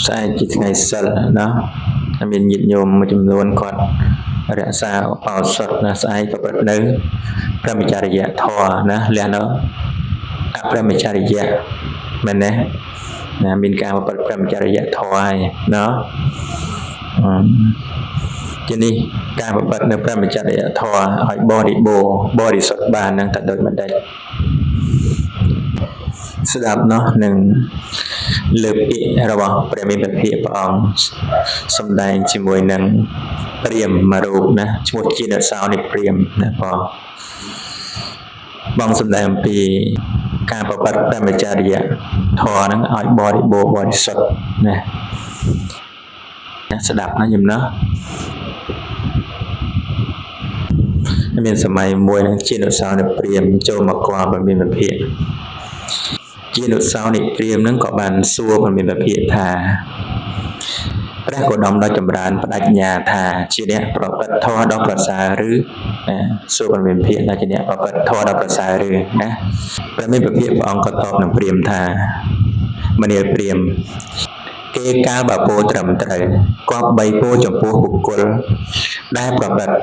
ស្អែកជាថ្ងៃសិលណាមានញាតិញោមមួយចំនួនគាត់រក្សាឧបោសថណាស្អែកប្រព្រឹត្តនៅព្រហ្មចរិយធម៌ណាលះនៅអព្រហ្មចរិយៈមែនទេណាមានការប្រព្រឹត្តព្រហ្មចរិយធម៌ហើយណាជានេះការប្រព្រឹត្តនៅព្រហ្មចរិយធម៌ឲ្យបរិបូរបរិសុទ្ធបាននឹងតែដូចម្ដេចស្ដាប់នោះនឹងលើកពាក្យរបស់ព្រះមានព្រះភិក្ខព្រះអង្គសម្ដែងជាមួយនឹងព្រាហ្មណ៍មួយរូបណាឈ្មោះជានុសោនិព្រាហ្មណ៍ណាបងបងសម្ដែងអំពីការប្រព្រឹត្តព្រហ្មចរិយធម៌ហ្នឹងឲ្យបរិបូរបរិសុទ្ធណាស្ដាប់ណាញោមណាមានសម័យមួយនឹងជានុសោនិព្រាហ្មណ៍ចូលមកគាល់ព្រះមានព្រះភិក្ខជានុសោនិព្រាហ្មណ៍នឹងក៏បានសួរព្រះមានព្រះភិក្ខថាព្រះគោតមដ៏ចម្រើនបដិញ្ញាថាជាអ្នកប្រព្រឹត្តធម៌ដ៏ប្រសើរឬណាសួរព្រះមានព្រះភិក្ខថាជាអ្នកប្រព្រឹត្តធម៌ដ៏ប្រសើរឬណាព្រះមានព្រះភិក្ខព្រះអង្គក៏តបនឹងព្រាហ្មណ៍ថាមនាលព្រាហ្មណ៍គេកាលបើពោលត្រឹមត្រូវគប្បីពោលចំពោះបុគ្គលដែលប្រព្រឹត្ត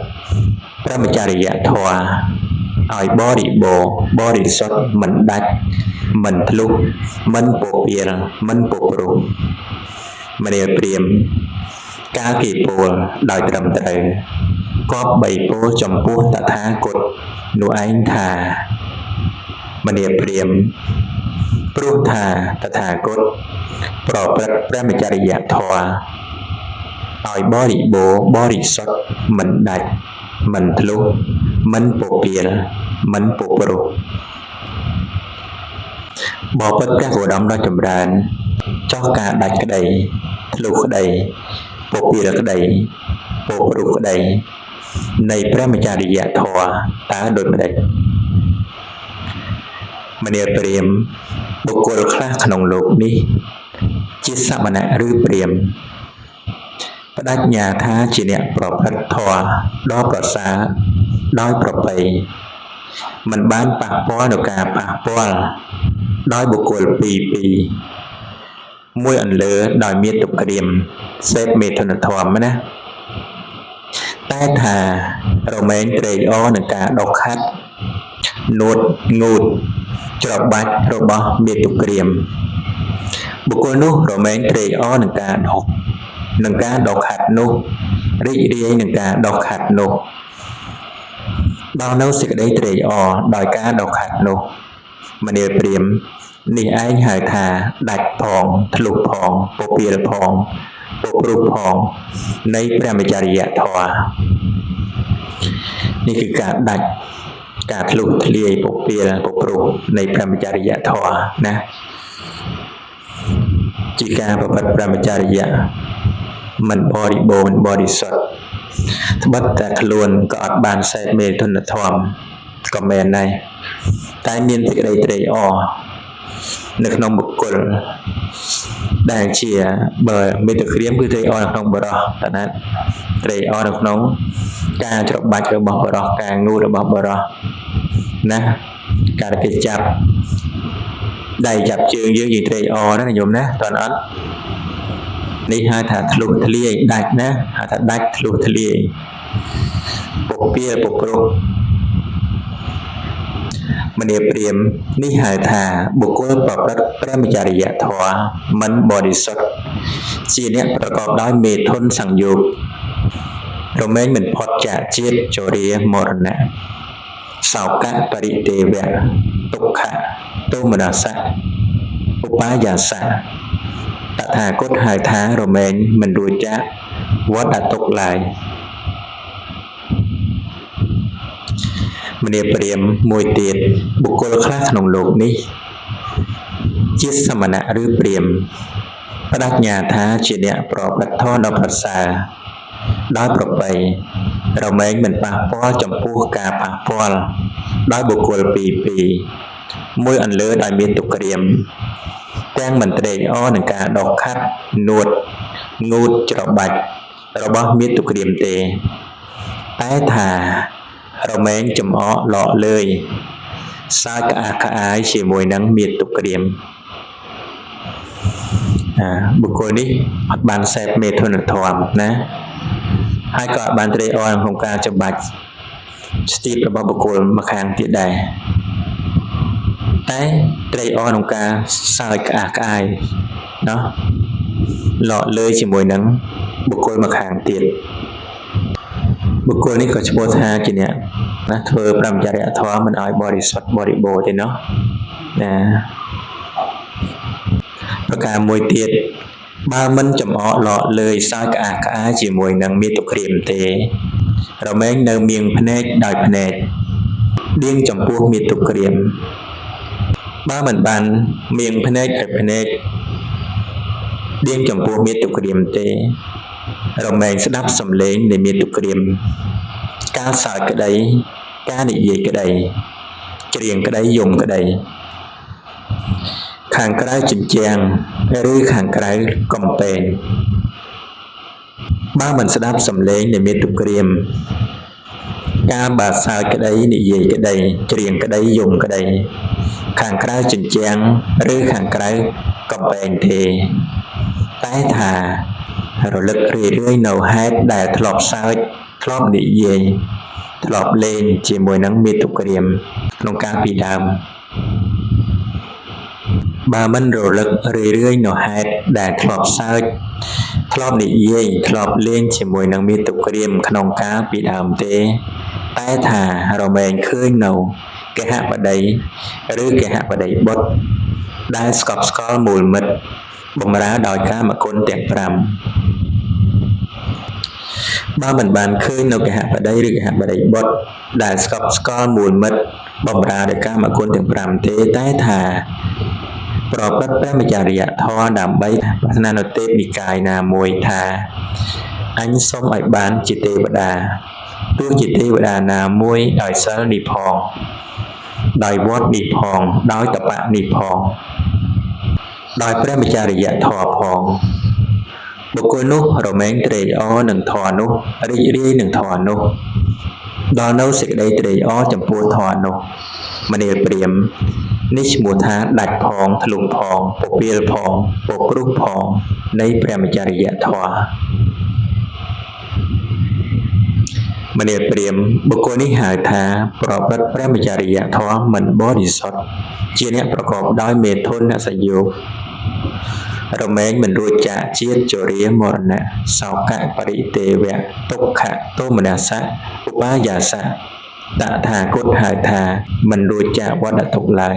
ព្រហ្មចរិយធម៌ឲ្យបរិបូរបរិសុទ្ធមិនដាច់មិនធ្លុះមិនពពាលមិនពព្រោះមនាលព្រាហ្មណ៍កាលគេពោលដោយត្រឹមត្រូវគប្បីពោលចំពោះតថាគតនោះឯងថាមនាលព្រាហ្មណ៍ព្រោះថាតថាគតប្រព្រឹត្តព្រហ្មចរិយធម៌ឲ្យបរិបូរបរិសុទ្ធមិនដាច់មិនធ្លុះមិនពពាលមិនពព្រោះបបិទ្ធព្រះគោតមដ៏ចម្រើនចោះការដាច់ក្តីធ្លុះក្តីពពាលក្តីពព្រោះក្តីនៃព្រហ្មចរិយធម៌តើដូចម្ដេចមនាលព្រាហ្មណ៍បុគ្គលខ្លះក្នុងលោកនេះជាសមណៈឬព្រាហ្មណ៍បដិញ្ញាថាជាអ្នកប្រព្រឹត្តធម៌ដ៏ប្រសើរដោយប្រពៃមិនបានប៉ះពាល់នៅការប៉ះពាល់ដោយបុគ្គលពីរពីរមួយអន្លើដោយមាតុក្រៀមសេពមេថុនធម៌ណាតែថារមែងត្រេកអរនឹងការដុសខាត់នួតងូតច្របាច់របស់មាតុក្រៀមបុគ្គលនោះរមែងត្រេកអរនឹងការដុសនឹងការដុសខាត់នោះរីករាយនឹងការដុសខាត់នោះដល់នៅសេចក្តីត្រេកអរដោយការដុសខាត់នោះមនាលព្រាហ្មណ៍នេះឯងហៅថាដាច់ផងធ្លុះផងពពាលផងពព្រោះផងនៃព្រហ្មចរិយធម៌នេះគឺការដាច់ការធ្លុះធ្លាយពពាលពព្រោះនៃព្រហ្មចរិយធម៌ណាជាការប្រព្រឹត្តព្រហ្មចរិយៈមិនបរិបូរណ៍មិនបរិសុទ្ធត្បិតតែខ្លួនក៏អត់បានសេពមេធនធម៌ក៏មែនដែរតែមានសេចក្តីត្រេកអរនៅក្នុងបុគ្គលដែលជាបើមេត្តាក្រៀមគឺត្រេកអរនៅក្នុងបរោះតើណាត្រេកអរនៅក្នុងការច្របាច់របស់បរោះការងូតរបស់បរោះណាការគេចាប់ដៃចាប់ជើងយើងយើងត្រេកអរណាញោមណាតើអត់នេះហៅថាធ្លុះធ្លាយដាច់ណាហៅថាដាច់ធ្លុះធ្លាយពពាលពព្រោះមនាលព្រាហ្មណ៍នេះហៅថាបុគ្គលប្រព្រឹត្តព្រហ្មចរិយធម៌មិនបរិសុទ្ធជាអ្នកប្រកបដោយមេធនសង្យោគរមែងមិនផុតចាកជាតិជរាមរណៈសោកៈបរិទេវៈទុក្ខៈទោមនស្សៈឧបាយាសៈតថាគតហៅថារមែងមិនរួចចាកវដ្តទុក្ខឡើយមនាលព្រាហ្មណ៍មួយទៀតបុគ្គលខ្លះក្នុងលោកនេះជាសមណៈឬព្រាហ្មណ៍បដិញ្ញាថាជាអ្នកប្រព្រឹត្តធម៌ដ៏ប្រសើរដោយប្រពៃរមែងមិនប៉ះពាល់ចំពោះការប៉ះពាល់ដោយបុគ្គលពីរពីរមួយអន្លើដោយមានទុក្ខរៀមទាំងមិនត្រេកអរនឹងការដុសខាត់នួតងូតច្របាច់របស់មានទុក្ខរៀមទេតែថារមែងចំអកលក់លើយសើចក្អាកក្អាយជាមួយនឹងមាតុក្រៀម បុគ្គលនេះអត់បានសេពមេធនធម៌ណាហើយក៏អត់បានត្រេកអរក្នុងការច្បាច់ស្ទាបរបស់បុគ្គលម្ខាងទៀតដែរតែត្រេកអរក្នុងការសើចក្អាកក្អាយណោះលក់លើជាមួយនឹងបុគ្គលម្ខាងទៀតបុគ្គលនេះក៏ឈ្មោះថាជាអ្នកណាធ្វើព្រហ្មចរិយធម៌មិនឲ្យបរិសុទ្ធបរិបូរណ៍ទេណោះណាប្រការមួយទៀតបើមិនចំអកលក់លើយសើចក្អាកក្អាយជាមួយនឹងមាតុក្រាមទេរមែងនៅមៀងភ្នែកដោយភ្នែកដៀងចំពោះមាតុក្រាមបើមិនបានមៀងភ្នែកដោយភ្នែកដៀងចំពោះមាតុក្រាមទេរមែងស្ដាប់សំឡេងនៃមាតុក្រាមការសើចក្តីការនិយាយក្តីច្រៀងក្តីយំក្តីខាងក្រៅជញ្ជាំងឬខាងក្រៅកំពែងបើមិនស្ដាប់សំឡេងនៃមាតុក្រាមការបើសើចក្តីនិយាយក្តីច្រៀងក្តីយំក្តីខាងក្រៅជញ្ជាំងឬខាងក្រៅកំពែងទេតែថារលឹករឿយៗនៅហេតុដែលធ្លាប់សើចធ្លាប់និយាយធ្លាប់លេងជាមួយនឹងមាតុក្រាមក្នុងកាលពីដើមបើមិនរលឹករឿយៗនៅហេតុដែលធ្លាប់សើចធ្លាប់និយាយធ្លាប់លេងជាមួយនឹងមាតុក្រាមក្នុងកាលពីដើមទេតែថារមែងឃើញនៅគេហបតីឬគេហបតីបុត្រដែលស្កប់ស្កល់មូលមិត្តបំរើដោយកាមគុណទាំង5បើមិនបានឃើញនៅគេហបតីឬគេហបតីបុត្រដែលស្កប់ស្កល់មូលមិត្តបំរើដោយកាមគុណទាំង5ទេតែថាប្រព្រឹត្តព្រហ្មចរិយធម៌ដើម្បីប្រាថ្នានៅទេពនិកាយណាមួយថាអញសូមឲ្យបានជាទេវតាទោះជាទេវតាណាមួយដោយសិលនេះផងដោយវត្តនេះផងដោយតបៈនេះផងដោយព្រហ្មចរិយធម៌ផងបុគ្គលនោះរមែងត្រេកអរនឹងធម៌នោះរីករាយនឹងធម៌នោះដល់នៅសេចក្តីត្រេកអរចំពោះធម៌នោះមនាលព្រាហ្មណ៍នេះឈ្មោះថាដាច់ផងធ្លុះផងពពាលផងពព្រុសផងនៃព្រហ្មចរិយធម៌មនាលព្រាហ្មណ៍បុគ្គលនេះហៅថាប្រព្រឹត្តព្រហ្មចរិយធម៌មិនបរិសុទ្ធជាអ្នកប្រកបដោយមេធនសយោគរមែងមិនរួចចាកជាតិជរាមរណៈសោកៈបរិទេវៈទុក្ខៈទោមនស្សៈឧបាយាសៈតថាគតហៅថាមិនរួចចាកវដ្តទុក្ខឡើយ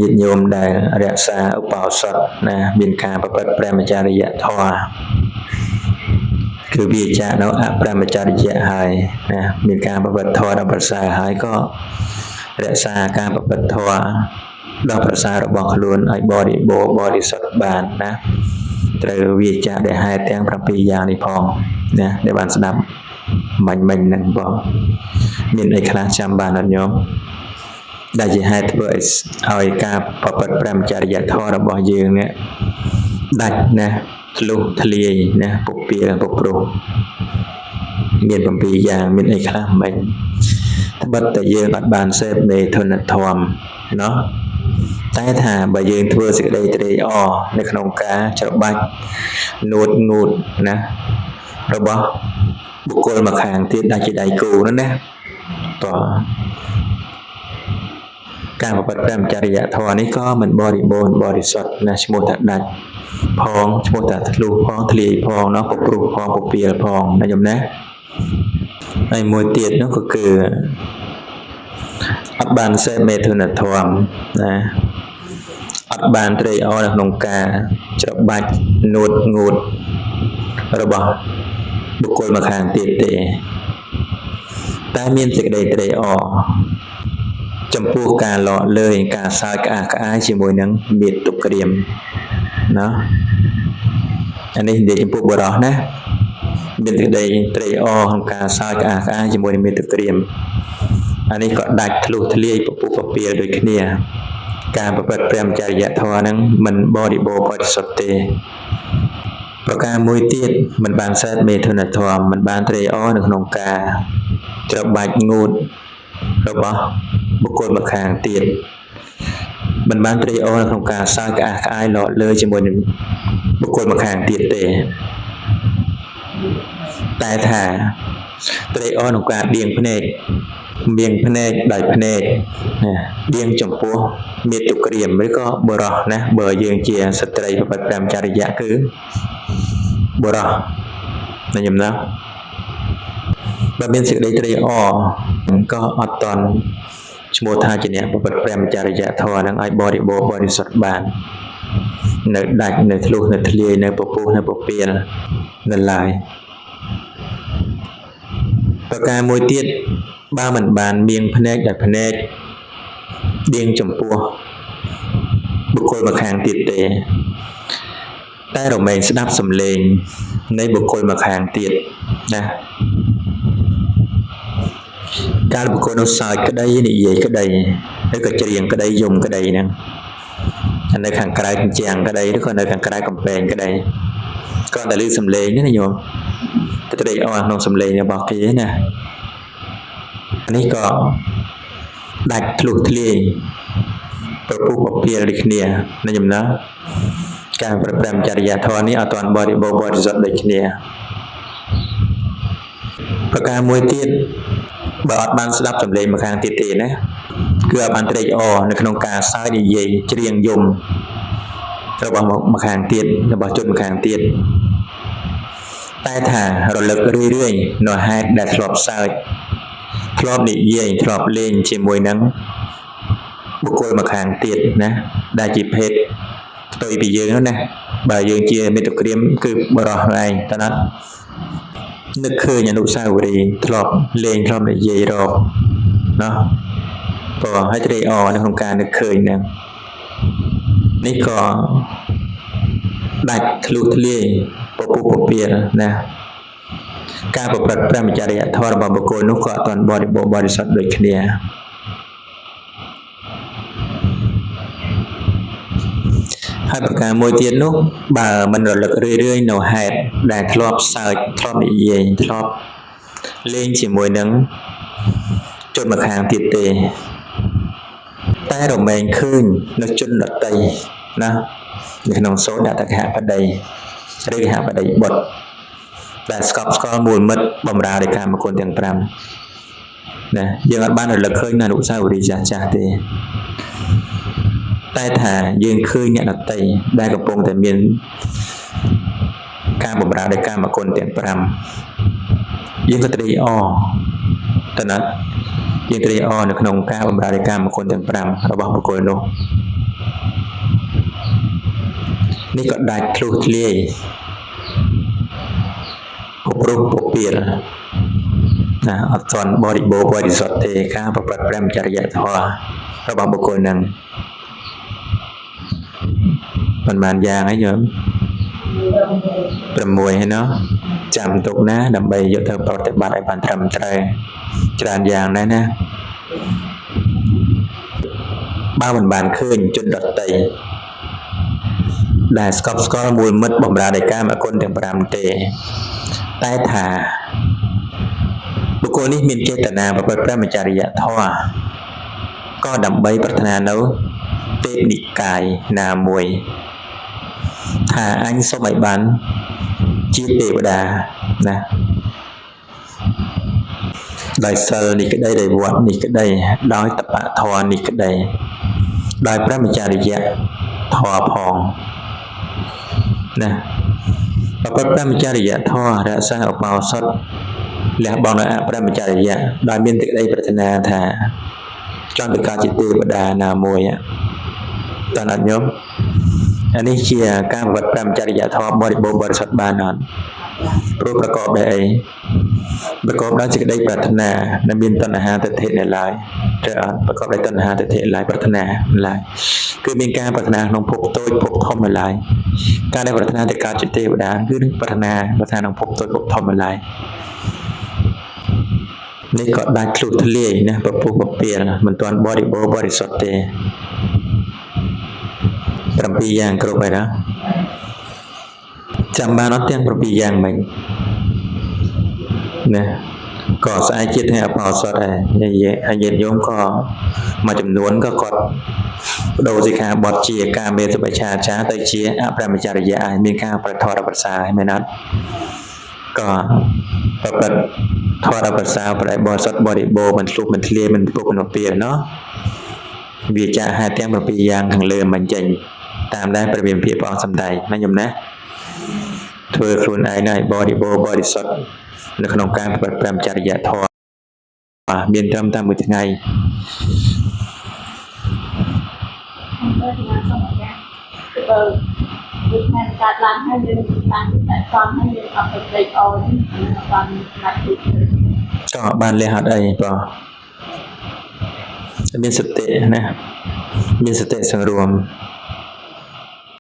ញាតិញោមដែលរក្សាឧបោសថណាមានការប្រព្រឹត្តព្រហ្មចរិយធម៌គឺវាចាកនៅអព្រហ្មចរិយៈហើយណាមានការប្រព្រឹត្តធម៌ដ៏ប្រសើរហើយក៏រក្សាការប្រព្រឹត្តធម៌ដ៏ប្រសើររបស់ខ្លួនឲ្យបរិបូរណ៍បរិសុទ្ធបានណាត្រូវវាចាកដែលហេតុទាំង7យ៉ាងនេះផងណាដែលបានស្ដាប់មិញហ្នឹងបងមានអីខ្លះចាំបានអត់ញោមដែលជាហេតុធ្វើឲ្យការប្រព្រឹត្តព្រហ្មចរិយធម៌របស់យើងនេះដាច់ណាធ្លុះធ្លាយណាពពាលពព្រុសមាន7យ៉ាងមានអីខ្លះមិញត្បិតតែយើងអត់បានសេពមេធនធម៌ណោះតែថាបើយើងធ្វើសេចក្តីត្រេកអរនៅក្នុងការច្របាច់នួតងូតណារបស់បុគ្គលម្ខាងទៀតដែលជាដៃគូនោះណាតើការប្រព្រឹត្តព្រហ្មចរិយធម៌នេះក៏មិនបរិបូរណ៍បរិសុទ្ធណាឈ្មោះថាដាច់ផងឈ្មោះថាធ្លុះផងធ្លាយផងណោះពព្រុសផងពពាលផងណាញោមណាហើយមួយទៀតនោះក៏គឺអត់បានសេពមេធនធម៌ណាអត់បានត្រេកអរនៅក្នុងការច្របាច់នួតងូតរបស់បុគ្គលម្ខាងទៀតទេតែមានសេចក្តីត្រេកអរចំពោះការលក់លើយការសើចក្អាកក្អាយជាមួយនឹងមាតុក្រាមណាអានេះនិយាយចំពោះបុរសណាមានសេចក្តីត្រេកអរក្នុងការសើចក្អាកក្អាយជាមួយនឹងមាតុក្រាមអានេះក៏ដាច់ធ្លុះធ្លាយពពុះពពាលដូចគ្នាការប្រព្រឹត្តព្រហ្មចរិយធម៌ហ្នឹងមិនបរិបូរណ៍បរិសុទ្ធទេប្រការមួយទៀតមិនបានសេពមេធនធម៌មិនបានត្រេកអរនៅក្នុងការច្របាច់ងូតរបស់បុគ្គលម្ខាងទៀត មិនបានត្រេកអរនៅក្នុងការសើចក្អាកក្អាយលក់លើជាមួយនឹងបុគ្គលម្ខាងទៀតទេតែថាត្រេកអរក្នុងការដៀងភ្នែកមៀងភ្នែកដោយភ្នែកណាដៀងចំពោះមាតុក្រៀមឬក៏បុរសណាបើយើងជាស្ត្រីប្រព្រឹត្តព្រហ្មចរិយៈគឺបុរសណាញោមណាបើមានសេចក្តីត្រេកអរក៏អត់តន់ឈ្មោះថាជាអ្នកប្រព្រឹត្តព្រហ្មចរិយធម៌នឹងឲ្យបរិបូរណ៍បរិសុទ្ធបាននៅដាច់នៅធ្លុះនៅធ្លាយនៅពពុះនៅពពាលនៅឡើយប្រការមួយទៀតបើមិនបានមៀងភ្នែកដោយភ្នែកដៀងចំពោះបុគ្គលម្ខាងទៀតទេតែរមែងស្ដាប់សំឡេងនៃបុគ្គលម្ខាងទៀតណាកាលបុគ្គលនោះសើចក្តីនិយាយក្តីឬក៏ច្រៀងក្តីយំក្តីហ្នឹងនៅខាងក្រៅជញ្ជាំងក្តីឬក៏នៅខាងក្រៅកំពែងក្តីគ្រាន់តែឮសំឡេងនេះណាញោមទៅត្រេកអរក្នុងសំឡេងរបស់គេណានេះក៏ដាច់ធ្លុះធ្លាយប្រពុះពពាលដូចគ្នាណាញោមណាការប្រព្រឹត្តចរិយាធម៌នេះអត់ទាន់បរិបូរណ៍បរិសុទ្ធដូចគ្នាប្រការមួយទៀតបើអត់បានស្ដាប់សំឡេងម្ខាងទៀតទេណាគឺអត់បានត្រេកអរនៅក្នុងការសើចនិយាយច្រៀងយំរបស់ម្ខាងទៀតរបស់ជនម្ខាងទៀតតែថារលឹករឿយៗនៅហេតុដែលធ្លាប់សើចធ្លាប់និយាយធ្លាប់លេងជាមួយនឹងបុគ្គលម្ខាងទៀតណាដែលជាភេទផ្ទុយពីយើងនោះណាបើយើងជាមេតុក្រៀមគឺបរោះឯងតើណាត់នឹកឃើញអនុស្សាវរីយ៍ធ្លាប់លេងធ្លាប់និយាយរកណោះព្រោះឲ្យត្រេកអរនៅក្នុងការនឹកឃើញហ្នឹងនេះក៏ដាច់ធ្លុះធ្លាយពពុះពពាលណាការប្រព្រឹត្តព្រហ្មចរិយធម៌របស់បុគ្គលនោះក៏អត់ទាន់បរិបូរណ៍បរិសុទ្ធដូចគ្នាហើយប្រការមួយទៀតនោះបើមិនរលឹករឿយៗនៅហេតុដែលធ្លាប់សើចធ្លាប់និយាយធ្លាប់លេងជាមួយនឹងជនម្ខាងទៀតទេតែរមែងឃើញនៅជនដតីណានៅក្នុងសូត្រដាក់តកហបតីឬហបតីបុត្រដែលស្កប់ស្កល់មូលមិត្តបំរើដោយកាមគុណទាំង5ណាយើងអត់បានរលឹកឃើញនៅអនុស្សាវរីយ៍ចាស់ៗទេតែថាយើងឃើញអ្នកដតីដែលកំពុងតែមានការបម្រើដោយកាមគុណទាំង5យើងក៏ត្រេកអរតើណាយើងត្រេកអរនៅក្នុងការបម្រើដោយកាមគុណទាំង5របស់បុគ្គលនោះនេះក៏ដាច់ធ្លុះធ្លាយពព្រោះពពាលណាអត់ទាន់បរិបូរណ៍បរិសុទ្ធទេការប្រព្រឹត្តព្រហ្មចរិយធម៌របស់បុគ្គលនឹងប៉ុន្មានយ៉ាងហើយញោម6ហើយណោះចាំទុកណាដើម្បីយកទៅប្រតិបត្តិឲ្យបានត្រឹមត្រូវច្រើនយ៉ាងដែរណាបើមិនបានឃើញជនដតីដែលស្កប់ស្កល់មូលមិត្តបំរើដោយកាមគុណទាំង5ទេតែថាបុគ្គលនេះមានចេតនាប្រព្រឹត្តព្រហ្មចរិយធម៌ក៏ដើម្បីប្រាថ្នានៅទេពនិកាយណាមួយថាអញសូមឲ្យបានជាទេវតាណាដោយសិលនេះក្តីដោយវត្តនេះក្តីដោយតបធម៌នេះក្តីដោយព្រហ្មចរិយធម៌ផងណាប្រព្រឹត្តព្រហ្មចរិយធម៌រក្សាឧបោសថលះបង់នៅអព្រហ្មចរិយៈដោយមានសេចក្តីប្រាថ្នាថាចង់ទៅកើតជាទេវតាណាមួយតើអត់ញោមអានេះជាការប្រព្រឹត្តព្រហ្មចរិយធម៌បរិបូរណ៍បរិសុទ្ធបានអត់ព្រោះប្រកបដោយអីប្រកបដោយសេចក្តីប្រាថ្នាដែលមានតណ្ហាទិដ្ឋិនៅឡើយត្រូវអត់ប្រកបដោយតណ្ហាទិដ្ឋិឡើយប្រាថ្នាឡើយគឺមានការប្រាថ្នាក្នុងភពតូចភពធំនៅឡើយការដែលប្រាថ្នាទៅកើតជាទេវតាគឺនឹងប្រាថ្នាក្នុងភពតូចភពធំនៅឡើយនេះក៏ដាច់ធ្លុះធ្លាយណាពពុះពពាលមិនទាន់បរិបូរណ៍បរិសុទ្ធទេ7យ៉ាងគ្រប់ហើយណាចាំបានអត់ទាំង7យ៉ាងមិញណា ក៏ស្អែកជាថ្ងៃអបោសុតដែរ ហើយញាតិញោមក៏មួយចំនួនក៏គាត់បដូរសិក្ខាបទជាកាមេសុបច្ឆាចាទៅជាអព្រមចរិយៈ ហើយមានការប្រធរប្រសាមែនអត់? ក៏ប្រព្រឹត្តធម៌ប្រសាប្រែបរិសុទ្ធបរិបូរ មិនធ្លុះមិនធ្លាយ មិនពុកមិនពៀណោះ វាចាហេតុទាំង7យ៉ាងខាងលើមិនចេញតាមដែលព្រះវិភាព្រះអង្គសម្ដែងណាញោមណា។ ធ្វើខ្លួនឯងឲ្យបរិបូរបរិសុទ្ធនៅក្នុងការប្រព្រឹត្តព្រមចរិយធម៌ មានត្រឹមតែមួយថ្ងៃ។ បើដូចថ្ងៃកើតឡើងហើយ យើងតាំងតែសំហើយ យើងអត់ទៅត្រេកអរ បានណាត់ទីក៏បានលះ អត់អីបង មានសតិណា មានសតិសង្រួម